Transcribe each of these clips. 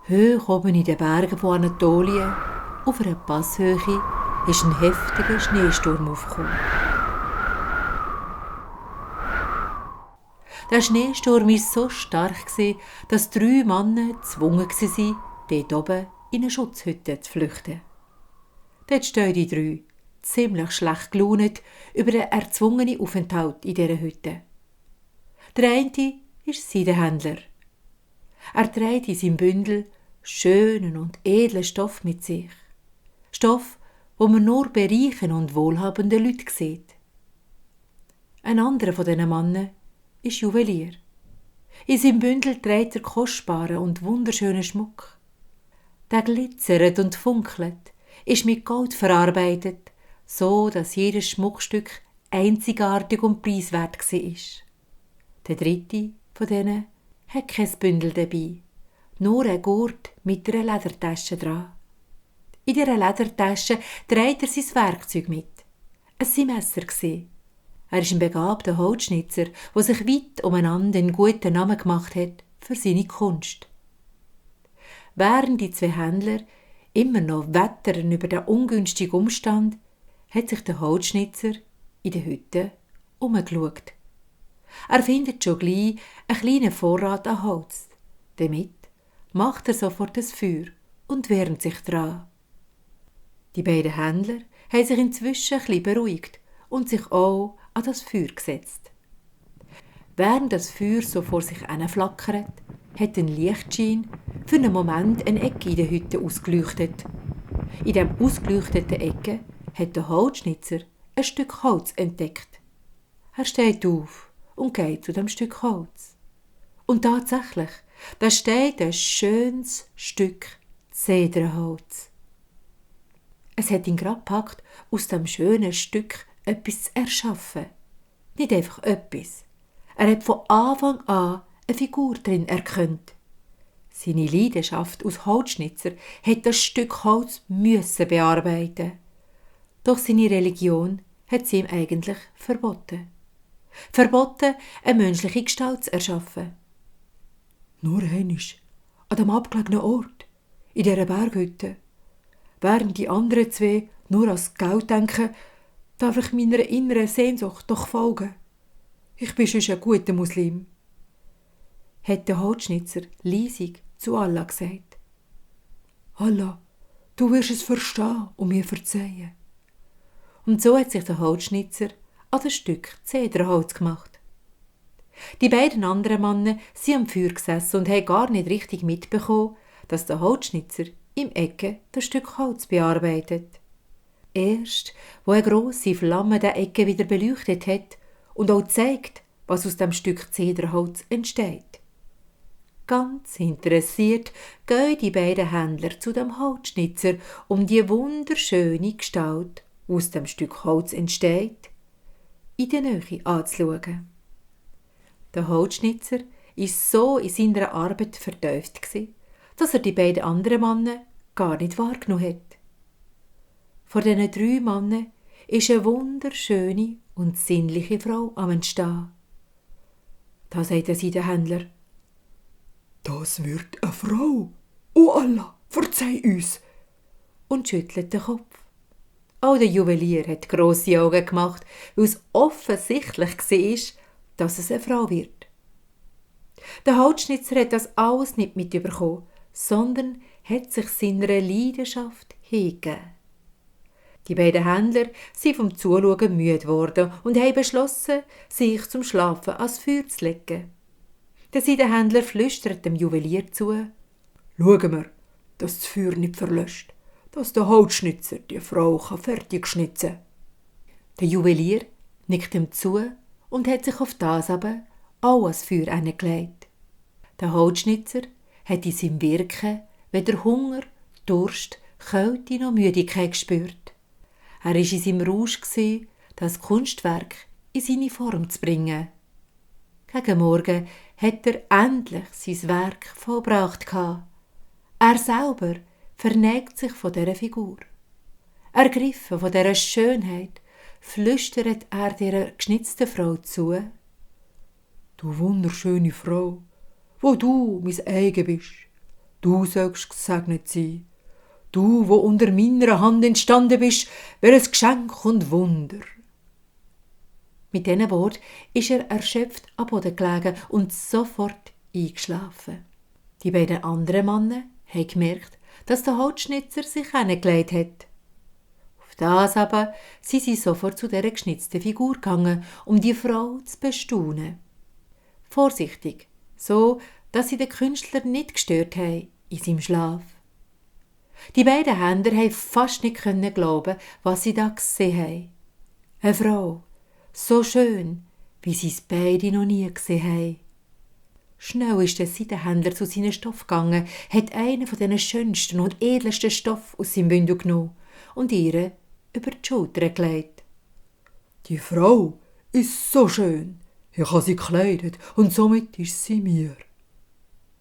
Hoch oben in den Bergen von Anatolien, auf einer Passhöhe, ist ein heftiger Schneesturm aufgekommen. Der Schneesturm war so stark, dass 3 Männer gezwungen waren, dort oben in eine Schutzhütte zu flüchten. Dort stehen die 3, ziemlich schlecht gelaunt über den erzwungenen Aufenthalt in dieser Hütte. Der eine ist Seidenhändler. Er trägt in seinem Bündel schönen und edlen Stoff mit sich. Stoff, wo man nur bei reichen und wohlhabenden Leuten sieht. Ein anderer von diesen Männern ist Juwelier. In seinem Bündel trägt er kostbaren und wunderschönen Schmuck. Der glitzert und funkelt, ist mit Gold verarbeitet, so dass jedes Schmuckstück einzigartig und preiswert war. Der dritte von denen hat kein Bündel dabei, nur ein Gurt mit einer Ledertasche dran. In dieser Ledertasche trägt er sein Werkzeug mit. Es war Messer. Er ist ein begabter Holzschnitzer, der sich weit umeinander einen guten Namen gemacht hat für seine Kunst. Während die 2 Händler immer noch wettern über den ungünstigen Umstand, hat sich der Holzschnitzer in der Hütte umgeschaut. Er findet schon gleich einen kleinen Vorrat an Holz. Damit macht er sofort das Feuer und wärmt sich dran. Die beiden Händler haben sich inzwischen ein bisschen beruhigt und sich auch an das Feuer gesetzt. Während das Feuer so vor sich hinflackert, hat ein Lichtschein für einen Moment eine Ecke in der Hütte ausgeleuchtet. In diesem ausgeleuchteten Ecke hat der Holzschnitzer ein Stück Holz entdeckt. Er steht auf und geht zu dem Stück Holz. Und tatsächlich, da steht ein schönes Stück Zedernholz. Es hat ihn gerade gepackt, aus dem schönen Stück etwas zu erschaffen. Nicht einfach etwas. Er hat von Anfang an eine Figur drin erkannt. Seine Leidenschaft als Holzschnitzer hat das Stück Holz müssen bearbeiten. Doch seine Religion hat sie ihm eigentlich verboten. Verboten, eine menschliche Gestalt zu erschaffen. Nur einmal, an dem abgelegenen Ort, in dieser Berghütte. Während die anderen 2 nur ans Geld denken, darf ich meiner inneren Sehnsucht doch folgen. Ich bin schon ein guter Muslim, hat der Holzschnitzer leisig zu Allah gesagt. Allah, du wirst es verstehen und mir verzeihen. Und so hat sich der Holzschnitzer an das Stück Zedernholz gemacht. Die beiden anderen Männer sind am Feuer gesessen und haben gar nicht richtig mitbekommen, dass der Holzschnitzer im Ecke das Stück Holz bearbeitet. Erst, wo eine grosse Flamme die Ecke wieder beleuchtet hat und auch zeigt, was aus dem Stück Zedernholz entsteht. Ganz interessiert gehen die beiden Händler zu dem Holzschnitzer, um die wunderschöne Gestalt, die aus dem Stück Holz entsteht, in der Nähe anzuschauen. Der Holzschnitzer war so in seiner Arbeit vertieft, dass er die beiden anderen Männer gar nicht wahrgenommen hat. Vor diesen 3 Männern ist eine wunderschöne und sinnliche Frau am Entstehen. Da sagt der Seidenhändler: Das wird eine Frau. Oh Allah, verzeih uns! Und schüttelt den Kopf. Auch der Juwelier hat grosse Augen gemacht, weil es offensichtlich war, dass es eine Frau wird. Der Holzschnitzer hat das alles nicht mitbekommen, sondern hat sich seiner Leidenschaft hingegeben. Die beiden Händler sind vom Zuschauen müde geworden und haben beschlossen, sich zum Schlafen ans Feuer zu legen. Der Seidenhändler flüstert dem Juwelier zu: Schauen wir, dass das Feuer nicht verlöscht, dass der Holzschnitzer die Frau fertig schnitzen kann. Der Juwelier nickt ihm zu und hat sich auf das aber auch ans Feuer hingelegt. Der Holzschnitzer hat in seinem Wirken weder Hunger, Durst, Kälte noch Müdigkeit gespürt. Er war in seinem Rausch, das Kunstwerk in seine Form zu bringen. Gegen Morgen hat er endlich sein Werk vollbracht. Er selber verneigt sich von dieser Figur. Ergriffen von dieser Schönheit, flüstert er dieser geschnitzten Frau zu: «Du wunderschöne Frau, wo du mein eigen bist, du sollst gesegnet sein. Du, wo unter meiner Hand entstanden bist, wär ein Geschenk und Wunder.» Mit diesen Worten ist er erschöpft am Boden gelegen und sofort eingeschlafen. Die beiden anderen Männer haben gemerkt, dass der Holzschnitzer sich hingelegt hat. Auf das aber sind sie sofort zu dieser geschnitzten Figur gegangen, um die Frau zu bestaunen. Vorsichtig, so dass sie den Künstler nicht gestört haben in seinem Schlaf. Die beiden Händler haben fast nicht glauben, was sie da gesehen haben. Eine Frau, so schön, wie sie es beide noch nie gesehen haben. Schnell ist der Seidenhändler zu seinem Stoff gegangen, hat einen von diesen schönsten und edelsten Stoff aus seinem Bündel genommen und ihr über die Schulter gelegt. «Die Frau ist so schön, ich habe sie gekleidet und somit ist sie mir.»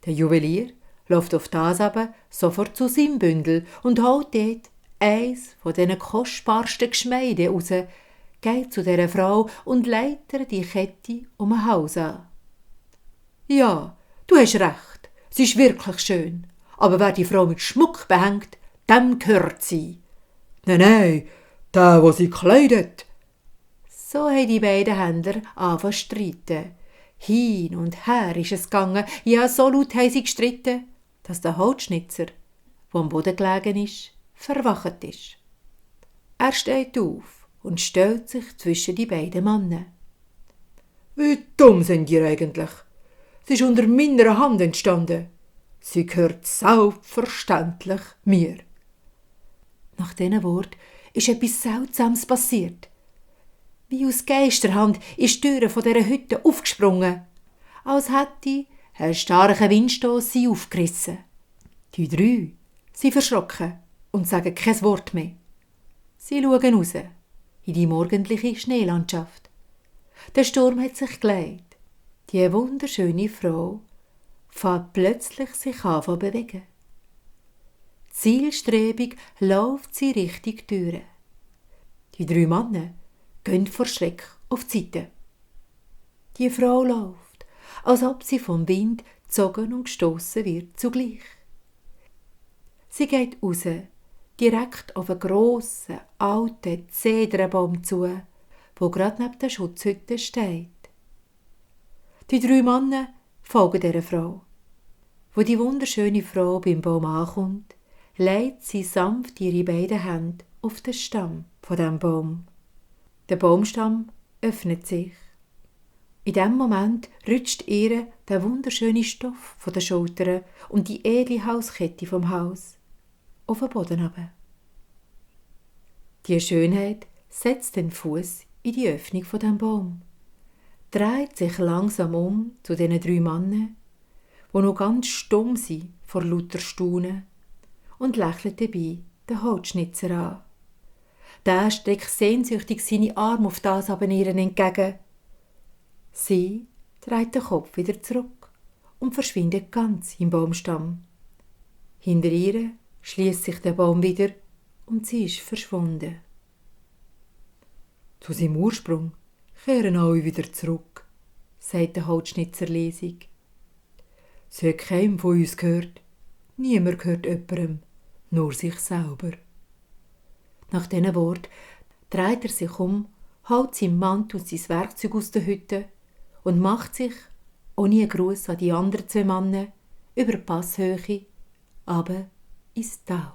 Der Juwelier läuft auf das aber sofort zu seinem Bündel und holt dort eins von diesen kostbarsten Geschmeiden raus, geht zu dieser Frau und legt ihr die Kette um den Hals an. «Ja, du hast recht, sie ist wirklich schön, aber wer die Frau mit Schmuck behängt, dem gehört sie.» «Nein, der sie kleidet.» So haben die beiden Händler angefangen zu streiten. Hin und her ist es gegangen, ja, so laut haben sie gestritten, dass der Holzschnitzer, der am Boden gelegen ist, verwacht ist. Er steht auf und stellt sich zwischen die beiden Männer. «Wie dumm sind ihr eigentlich? Sie ist unter meiner Hand entstanden. Sie gehört selbstverständlich mir.» Nach diesen Worten ist etwas Seltsames passiert. Wie aus Geisterhand ist die Tür von dieser Hütte aufgesprungen, als hätte ein starker Windstoss sie aufgerissen. Die drei sind verschrocken und sagen kein Wort mehr. Sie schauen raus in die morgendliche Schneelandschaft. Der Sturm hat sich gelegt. Die wunderschöne Frau fängt plötzlich sich an zu bewegen. Zielstrebig läuft sie Richtung Türe. Die drei Männer gehen vor Schreck auf die Seite. Die Frau läuft, als ob sie vom Wind gezogen und gestossen wird zugleich. Sie geht raus, direkt auf einen grossen, alten Zedernbaum zu, wo gerade neben der Schutzhütte steht. Die drei Männer folgen dieser Frau. Wo die wunderschöne Frau beim Baum ankommt, legt sie sanft ihre beiden Hände auf den Stamm von dem Baum. Der Baumstamm öffnet sich. In dem Moment rutscht ihr der wunderschöne Stoff von den Schultern und die edle Halskette vom Hals auf den Boden runter. Die Schönheit setzt den Fuß in die Öffnung von dem Baum, dreht sich langsam um zu den drei Männern, die noch ganz stumm sind vor lauter Staunen, und lächelt dabei den Holzschnitzer an. Der streckt sehnsüchtig seine Arme auf das aber ihren entgegen. Sie dreht den Kopf wieder zurück und verschwindet ganz im Baumstamm. Hinter ihr schließt sich der Baum wieder und sie ist verschwunden. «Zu seinem Ursprung kehren alle wieder zurück», sagt der Holzschnitzer leisig. «Sie hat keinem von uns gehört. Niemand gehört jemandem, nur sich selber.» Nach diesen Worten dreht er sich um, holt seinen Mantel und sein Werkzeug aus der Hütte und macht sich, ohne einen Gruß an die anderen zwei Männer, über die Passhöhe, aber ins Tal.